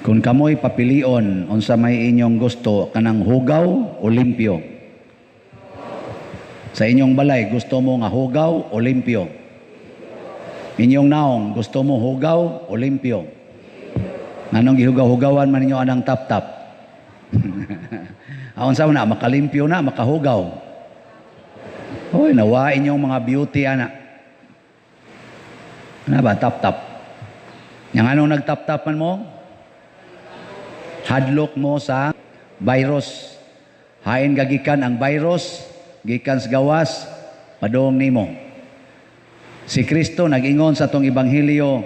Kung kamoy papilion, unsa may inyong gusto, kanang hugaw o limpyo? Sa inyong balay, gusto mo nga hugaw o limpyo? Inyong naong, gusto mo hugaw o limpyo? Nganong gihugaw-hugawan man ninyo anang tap-tap? Aon sa na, makalimpyo na, makahugaw. Hoy, nawa inyong mga beauty ana. Ano ba, tap-tap? Yang anong nagtap-tap man mo? Hadlok mo sa virus. Hain gagikan ang virus, gikan sa gawas, padong nimo. Si Kristo nag-ingon sa atong ebanghelyo,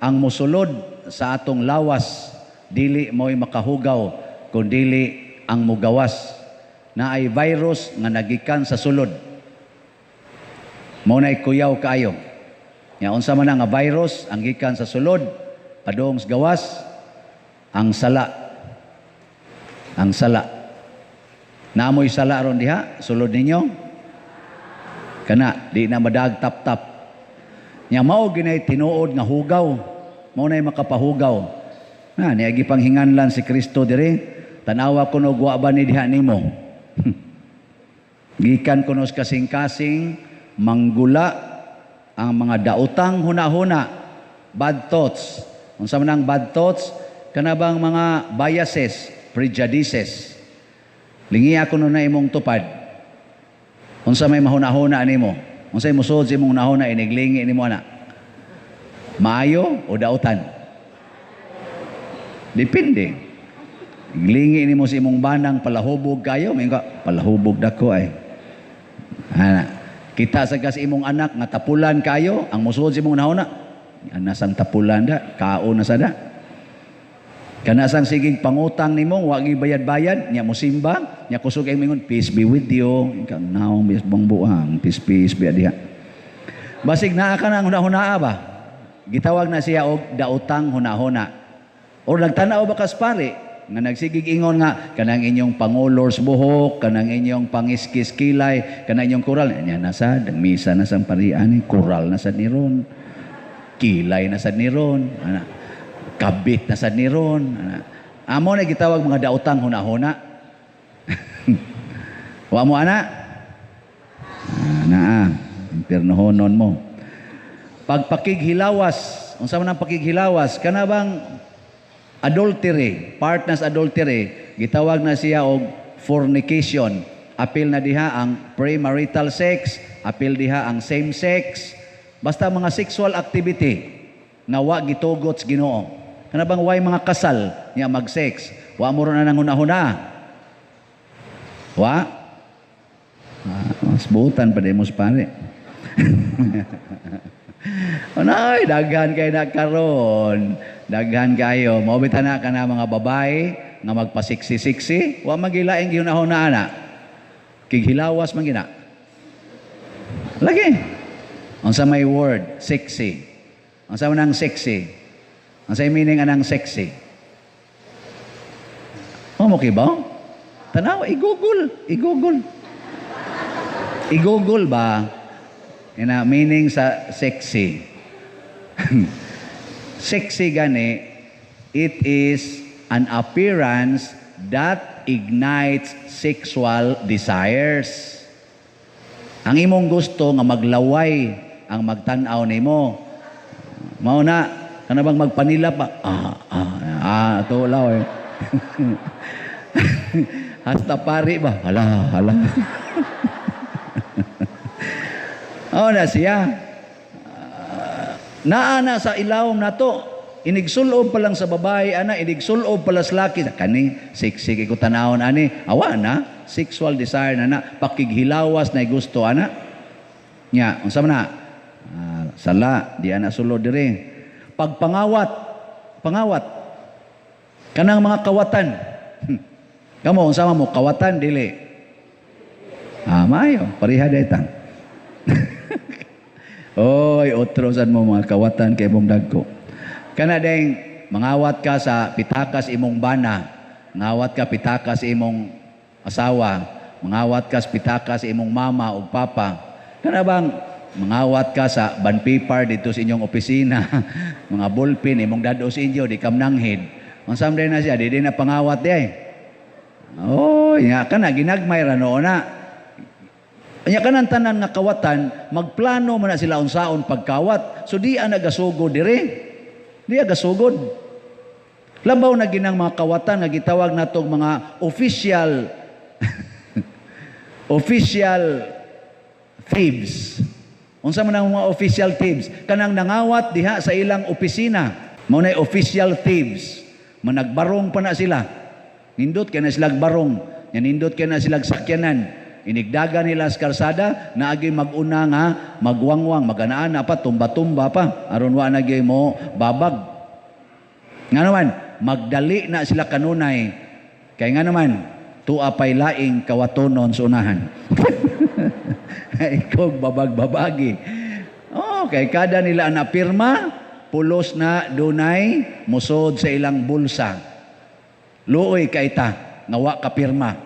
ang musulod sa atong lawas, dili mo'y makahugaw, kun dili ang mugawas. Na ay virus nga nagikan sa sulod. Mao na'y kuyaw kaayo. Nya unsa man ang nga virus ang gikan sa sulod, padung sa gawas, ang sala. Ang sala. Naa moy sala ron diha, sulod ninyo. Kana, di na madag tap-tap. Nya mao ginay tinuod nga hugaw. Mao nay makapahugaw. Na niya gipanghinganlan si Kristo diri. Tanawa kuno wa ba ni diha nimo? Gikan kuno sa kasing-kasing manggula ang mga daotang hunahuna, bad thoughts. Unsa man ang bad thoughts? Kana bang mga biases, prejudices. Lingiya kuno na imong tupad. Unsa may mahunahuna nimo? Unsa may musulod sa imong hunahuna iniglingi nimo ana? Maayo o dautan? Depende. Lingi nimo sa imong banang palahubog kayo, may ka palahubog dako ay. Ana. Kita sa kas imong anak nga tapulan kayo, ang musulod sa imong hunahuna, ana sang tapulan da, kaon na sa da. Kana sang sigig pangutang nimo, wa bayad-bayad, nya musimba, nya kusog ay mingon, "Peace be with you." Ikaw naong bias bang buang, peace peace be diha. Basig naa ka nang hunahunaa ba? Gitawag na siya og daotang hunahuna. Or nagtanaw ba kas pare nga nagsigig ingon nga kanang inyong pangolor sa buhok, kanang inyong pangiskis kilay, kanang inyong kural, nya nasa misa na sang parian ni kural na sad ni ron. Kilay na sad ni ron, ana. Kabit na sad ni ron, ana. Amo na gitawag mga daotang hunahuna. Wa mo ana? Ah, naa, impiernohonon mo. Pagpakighilawas, unsa man ang pakighilawas? Kana bang adultery, part na sa adultery, gitawag na siya og fornication. Apil na diha ang premarital sex, apil diha ang same sex, basta mga sexual activity nga wa gitugot sa Ginoo. Kana bang way mga kasal nya mag-sex, wa mo ron na nang hunahuna. Wa? Ah, mas butan pa mo sa pare. Anay, daghan kay na karon. Daghan kayo. Mao bitaw na kana mga babae nga magpasiksi-siksi, wa magilaing gihunahuna ana. Kighilawas man gina. Lagi. Unsa may word, sexy? Unsa man ang sexy? Unsa meaning anang sexy? Oh, mo ba? Tanawa, i-Google, i-Google. I-Google ba? Ina meaning sa sexy. Sexy gani, it is an appearance that ignites sexual desires. Ang imong gusto nga maglaway ang magtan-aw nimo. Mao na kana bang magpanila pa? Ah, ah, ah, to laway. Hasta pari ba? Hala, hala. Oh na siya. Naa na sa ilawom nato. Inigsulob pa lang sa babae ana, inigsulob pa lang sa laki. Kani sexy kay ko tanawon ani. Awa na, sexual desire na na, pakighilawas na gusto ana. Nya, unsa man na? Ah, sala, di ana sulod diri. Pagpangawat, pangawat. Kanang mga kawatan. Kamo unsa man mo kawatan dili? Ah, maayo, pareha dayta. Oy, otro sad mo mga kawatan kay imong dagko. Kana deng mangawat ka sa pitakas imong bana, mangawat ka pitakas imong asawa, mangawat ka sa pitakas imong mama ug papa. Kana bang mangawat ka sa bond paper dito sa inyong opisina, mga ballpen imong dad-o sa inyo di kam nanghid. Unsa man na siya, di na pangawat di ay. Oh, nya kana ginagmay ra no na. Nya kanang tanan nga kawatan, magplano man na sila unsaon pagkawat. So di ang nagasugod dire. Di agasugod. Labaw na ginang mga kawatan nga gitawag natong mga official official thieves. Unsa man ang mga official thieves? Kanang nangawat diha sa ilang opisina. Mao na official thieves. Managbarong pa na sila. Nindot kay na sila barong. Nya nindot kay na sila sakyanan. Inigdaga nila sa karsada, naagi mag-una nga magwangwang, maganaan pa, tumba-tumba pa, aron wa na gyud mo babag. Nga naman, magdali na sila kanunay. Kay nga naman, tua pay laing kawatonon sa unahan. Ikaw babag-babagi. Oh, kay kada nila na pirma, pulos na dunay musod sa ilang bulsa. Luoy kay ta, nga wa ka pirma.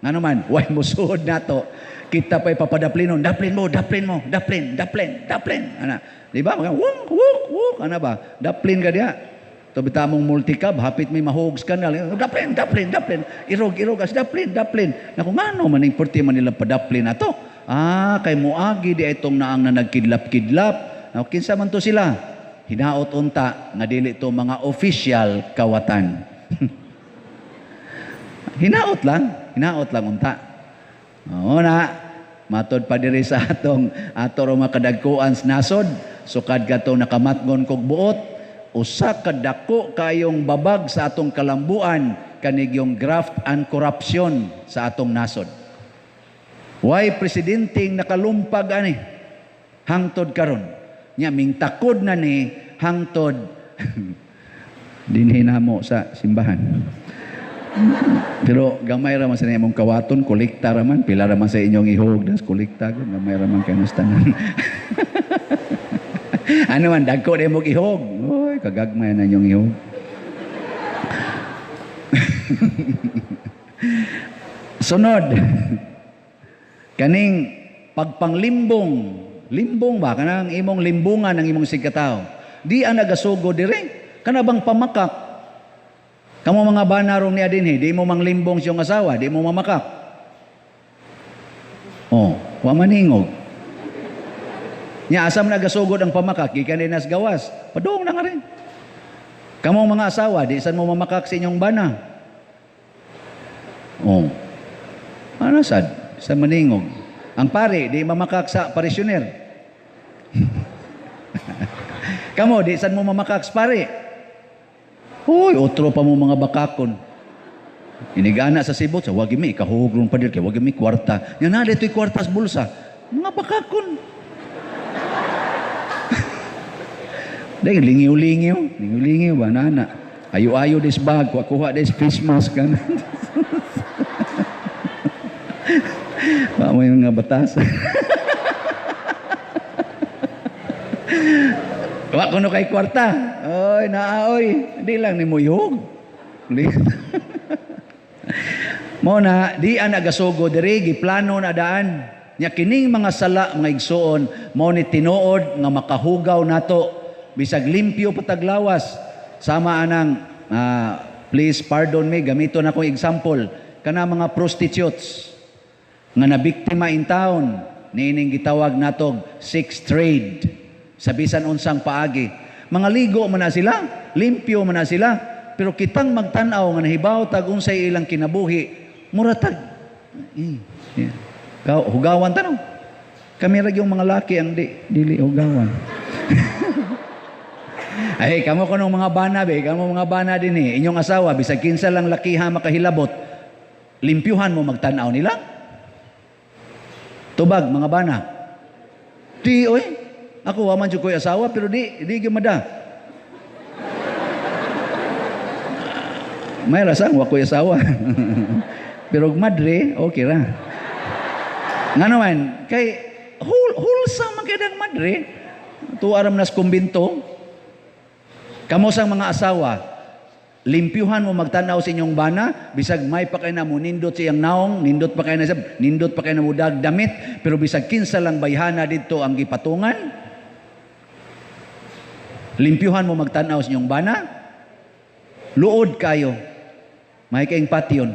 Nga naman, way musod nato. Kita pa'y papadaplinon, daplin mo, daplin mo, daplin, daplin, daplin. Ana, di ba? Mga wuk, wuk, wuk, ana ba? Daplin ka diha. To bita mong multicab, hapit may mahugs ka na. Daplin, daplin, daplin. Irog, irog, as daplin, daplin. Naku, ngano man ning perti man nila padaplin ato? Ah, kay muagi di itong naang na nagkidlap-kidlap. Now, kinsa man to sila? Hinaot unta nga dili to mga official kawatan. Hinaot lang unta. Oo na, matod pa diri sa atong ato ro makadagkuan sa nasod, sukad katong nakamatngon kog buot, usa ka dako kayong babag sa atong kalambuan kanigyong graft and corruption sa atong nasod. Way presidenteng nakalumpag ani hangtod karon. Nya mingtakod na ni hangtod dinhi namo sa simbahan. Pero gamay ra man sa imong kawaton, kolekta ra man, pila ra man sa inyong ihog, das kolekta gud, gamay ra man kay tanan. Ano man dagko na imong ihog. Oy, kagagmay na inyong ihog. Sunod. Kaning pagpanglimbong, limbong ba kanang imong limbungan ang imong sigkatao. Di ang nagasugo dire. Kana bang pamakak? Kamo mga banarong niya dinhi, di mo manglimbong siyong asawa, di mo mamakak. Oh, wa maningog. Nya asam nagasugod ang pamakak, gikan din nas gawas. Padung na nga rin. Kamo mga asawa, di san mo mamakak sa inyong bana. Oh. Ano sad? Sa maningog. Ang pare, di mamakak sa parisyoner. Kamo, di san mo mamakak sa pare. Uy, otro pa mo mga bakakon. Inigana sa sibot, sa wagi mi, ikahugrong pa kay wagi mi kwarta. Nya na dito'y kwarta sa bulsa. Mga bakakon. Dahil lingiw-lingiw, lingiw-lingiw ba, nana. Ayo-ayo des bag, kuha-kuha des face mask. Ba mo yung mga batas. Wa kuno kay kwarta. Oy, naa oy, di lang ni muyog. Mo na di ang nagasugo diri giplano na daan. Nya kining mga sala mga igsuon mao ni tinuod nga makahugaw nato bisag limpyo pataglawas. Sama anang please pardon me, gamiton akong example kana mga prostitutes nga nabiktima in town niining gitawag natog sex trade. Sa bisan unsang paagi. Mga ligo man na sila, limpyo man na sila, pero kitang magtan-aw nga nahibaw tag unsay ilang kinabuhi, mura tag yeah. Hugawan tanaw. Kami ra yung mga laki ang di dili hugawan. Ay, kamo kunong mga bana be, kamo mga bana din eh. Inyong asawa bisag kinsa lang lakiha makahilabot, limpyuhan mo magtan-aw nila. Tubag mga bana. Di oy. Ako wa man jud ko'y asawa pero di di gyud mada. May rasang wa ko'y asawa. Pero madre, okay ra. Nga naman, kay wholesome man kay dang madre. Tuwa ra man nas kumbinto. Kamo sang mga asawa, limpyuhan mo magtan-aw sa inyong bana, bisag may pa kay na mo nindot sa iyang naong, nindot pa kay na sa, nindot pa kay na mo damit, pero bisag kinsa lang bayhana didto ang gipatungan. Limpyuhan mo magtan-aw sa inyong bana. Luod kayo. May kayong patyon.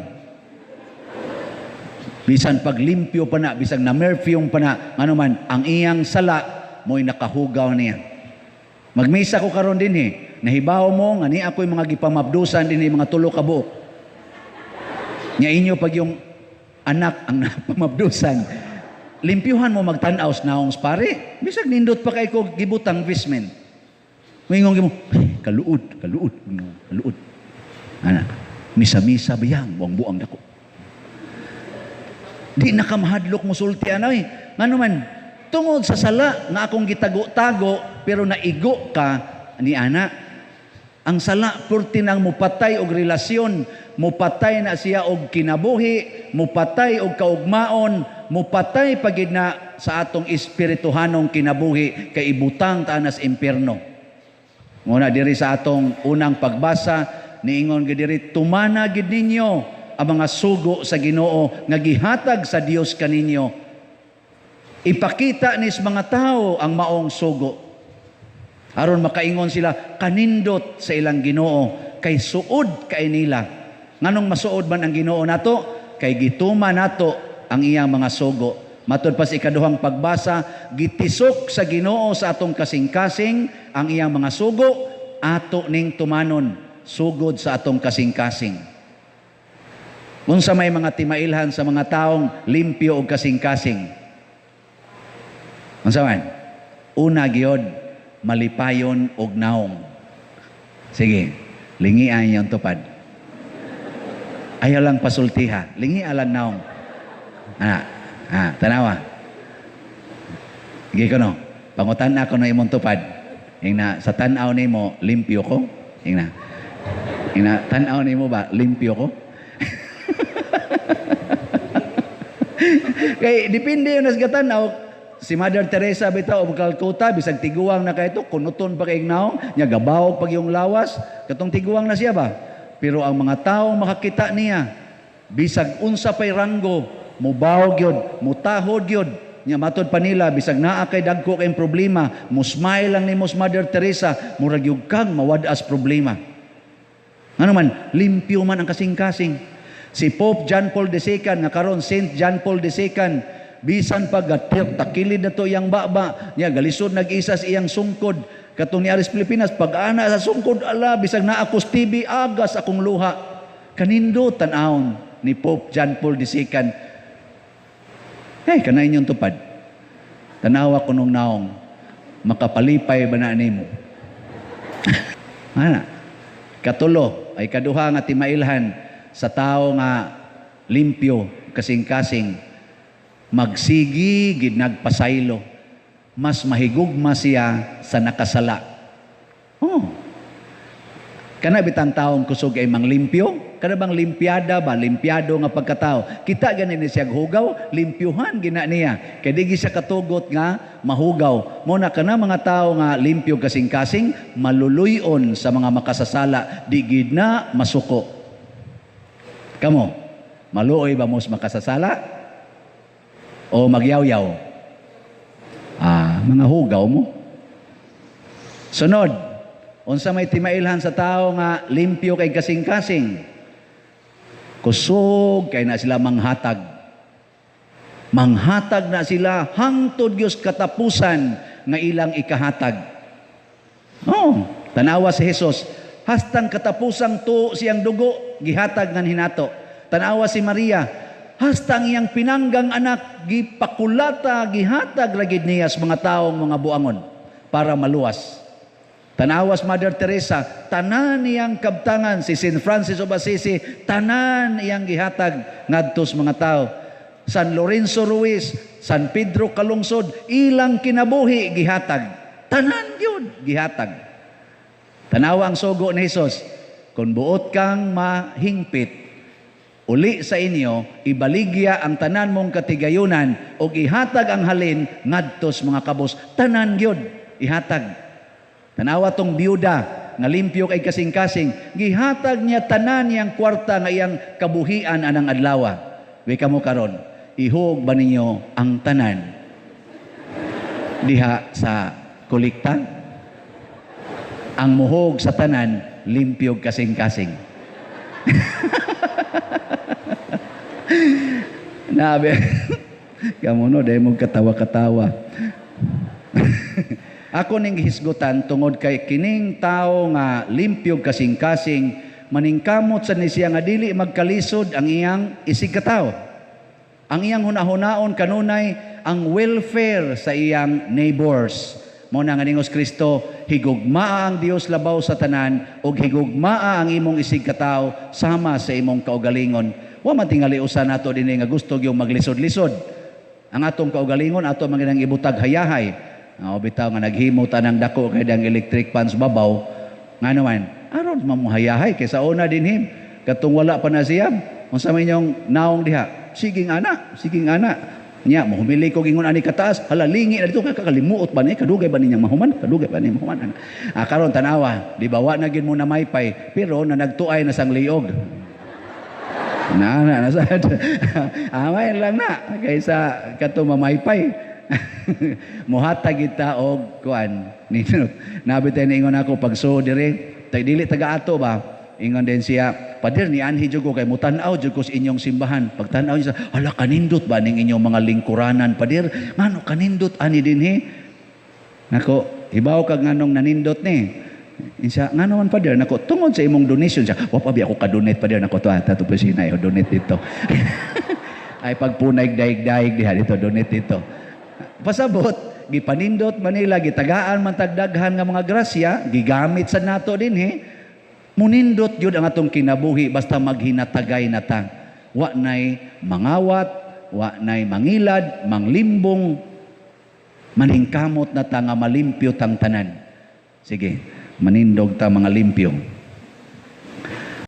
Bisan paglimpyo pa na, bisan na perfume pa na, ano man, ang iyang sala mo'y nakahugaw niya. Magmisa ko karon din eh. Nahibaw mo nga ni ako'y mga gipamabdusan din eh, mga 3 ka buok. Nya inyo pag yung anak ang napamabdusan. Limpyuhan mo magtan-aw sa naong pare. Bisag nindot pa kay ko gibutang vestment. Moingon mo, "Ay, kaluod, kaluod, kaluod." Ana, misa-misa biyang buang-buang dako. Di na ka mahadlok mo sulti anay. Ngano man, tungod sa sala nga akong gitago-tago pero naigo ka ni ana. Ang sala purti nang mupatay og relasyon, mupatay na siya og kinabuhi, mupatay og kaugmaon, mupatay pagid na sa atong espirituhanong kinabuhi kay ibutang ta nas impierno. Muna diri sa atong unang pagbasa, niingon gid diri, tumana gid ninyo ang mga sugo sa Ginoo nga gihatag sa Dios kaninyo. Ipakita nis mga tao ang maong sugo. Aron makaingon sila kanindot sa ilang Ginoo kay suod kay nila. Nganong masuod man ang Ginoo nato? Kay gituma nato ang iyang mga sugo. Matud pa sa ikaduhang pagbasa, gitisok sa Ginoo sa atong kasing-kasing ang iyang mga sugo, ato ning tumanon sugod sa atong kasing-kasing. Unsa may mga timailhan sa mga taong limpyo og kasing-kasing? Unsa man? Una gyud, malipayon og naong. Sige, lingian yung tupad. Ayaw lang pasultiha, lingia lang naong. Ah, tanawa. Sige ko no, pangutan ako no imong tupad. Ingna, sa tan-aw nimo, limpyo ko. Ingna. Ingna, tan-aw nimo ba, limpyo ko? Kay depende yun sa tan-aw. Si Mother Teresa bitaw og Calcutta, bisag tiguang na kay ito, kunuton pa kay naong, nya gabawog pag yung lawas, katong tiguang na siya ba? Pero ang mga taong makakita niya, bisag unsa pay ranggo, mubawog yun, mutahod yun, nya matod pa nila, bisag naa kay dagko kay problema, mo smile lang ni mo Mother Teresa, murag yug kang mawad-as problema. Ano man, limpyo man ang kasing-kasing. Si Pope John Paul II, nga karon Saint John Paul II, bisan pa takilid na to iyang baba, niya galisod nag-isa sa iyang sungkod. Katong ni Aris Pilipinas, pag ana sa sungkod, ala, bisag na ako TV, agas akong luha. Kanindo tan-awon ni Pope John Paul II. Hey, kanay inyong tupad. Tanawa ko nung naong, makapalipay ba na nimo? Ana, katulo, ay kaduha nga timailhan sa tao nga limpyo, kasing-kasing, magsigi gid nagpasaylo, mas mahigugma siya sa nakasala. Oh. Kana bitang taong kusog ay manglimpyo? Kana bang limpiada ba? Limpiado nga pagkatao. Kita gani ni siya hugaw, limpyuhan gina niya. Kay di siya katugot nga mahugaw. Mo na kana mga tao nga limpyo kasing-kasing, maluluyon sa mga makasasala, di gid na masuko. Kamo, maluoy ba mo sa makasasala? O magyawyaw? Ah, mga hugaw mo. Sunod, unsa may timailhan sa tao nga limpyo kay kasing-kasing? Kusog kay na sila manghatag. Manghatag na sila hangtod Dios katapusan nga ilang ikahatag. Oh, tanawa si Jesus, hastang katapusang tuo siyang dugo gihatag ngan hinato. Tanawa si Maria, hastang iyang pinanggang anak gipakulata gihatag ragid niya sa mga taong mga buangon para maluwas. Tanawas Mother Teresa, tanan iyang kabtangan, si Saint Francis of Assisi, tanan iyang gihatag ngadto sa mga tao. San Lorenzo Ruiz, San Pedro Calungsod, ilang kinabuhi gihatag. Tanan yun gihatag. Tanawa ang sugo ni Jesus, kung buot kang mahingpit, uli sa inyo, ibaligya ang tanan mong katigayunan og ihatag ang halin ngadto sa mga kabos. Tanan gyud ihatag. Tanawa tong biyuda nga limpyo kay kasing-kasing, gihatag niya tanan niyang kwarta nga iyang kabuhian anang adlawa. Wi kamo karon, ihog ba ninyo ang tanan diha sa kolekta? Ang muhog sa tanan, Limpyo kasing-kasing. Nabi. Kamo no, dahil mo katawa-katawa. Ako ning gihisgutan tungod kay kining tao nga limpyo kasing-kasing, maningkamot sa ni siya nga dili magkalisod ang iyang isig katawo. Ang iyang hunahunaon kanunay ang welfare sa iyang neighbors. Mao na nga ningos Kristo, higugmaa ang Dios labaw sa tanan ug higugmaa ang imong isig katawo sama sa imong kaugalingon. Wa man tingali usa nato dinhi nga gusto gyud maglisod-lisod. Ang atong kaugalingon ato man ginang ibutag hayahay. O bitaw nga naghimo tanang dako kay dang electric fans babaw, ngano man aron mamuhayahay kaysa una dinhi katong wala pa na siya. Unsa man inyong naong diha? Siging ana, siging ana. Nya mohumili ko ingon ani kataas, hala, lingi na dito, kakalimuot ba ni, kadugay ba ninyang mahuman, kadugay ba ni mahuman? Ah, karon tanawa, di ba, wa na gyud mo na maypay, pero na nagtuay na sang liog. Na na na sad. Amay lang na kaysa kato mamaypay. Muhatag kita og kuan. Nindot. Nabi tayo niingon ako pagsuod dire, tay dili taga ato ba? Ingon din siya, "Pader, ni anhi jud ko kay mutan-aw jud ko sa inyong simbahan." Pagtan-aw niya, "Hala, kanindot ba ning inyong mga lingkuranan, pader? Ngano kanindot ani dinhi?" Nako, hibaw kag nganong nanindot ni. Insa, "Ngano man, pader?" "Nako, tungod sa imong donation." Siya, "Wa pa bi ako ka-donate, pader." "Nako, to ato opisina donate dito." Ay pagpunay daig-daig diha dito, donate dito. Pasabot, gipanindot Manila, gitagaan man tagdaghan nga mga grasya, gigamit sa nato dinhi. Munindot gyud ang atong kinabuhi basta maghinatagay na ta. Wa nay mangawat, wa nay mangilad, manglimbong, maningkamot na ta nga malimpyo tang tanan. Sige, manindog ta mga limpyo.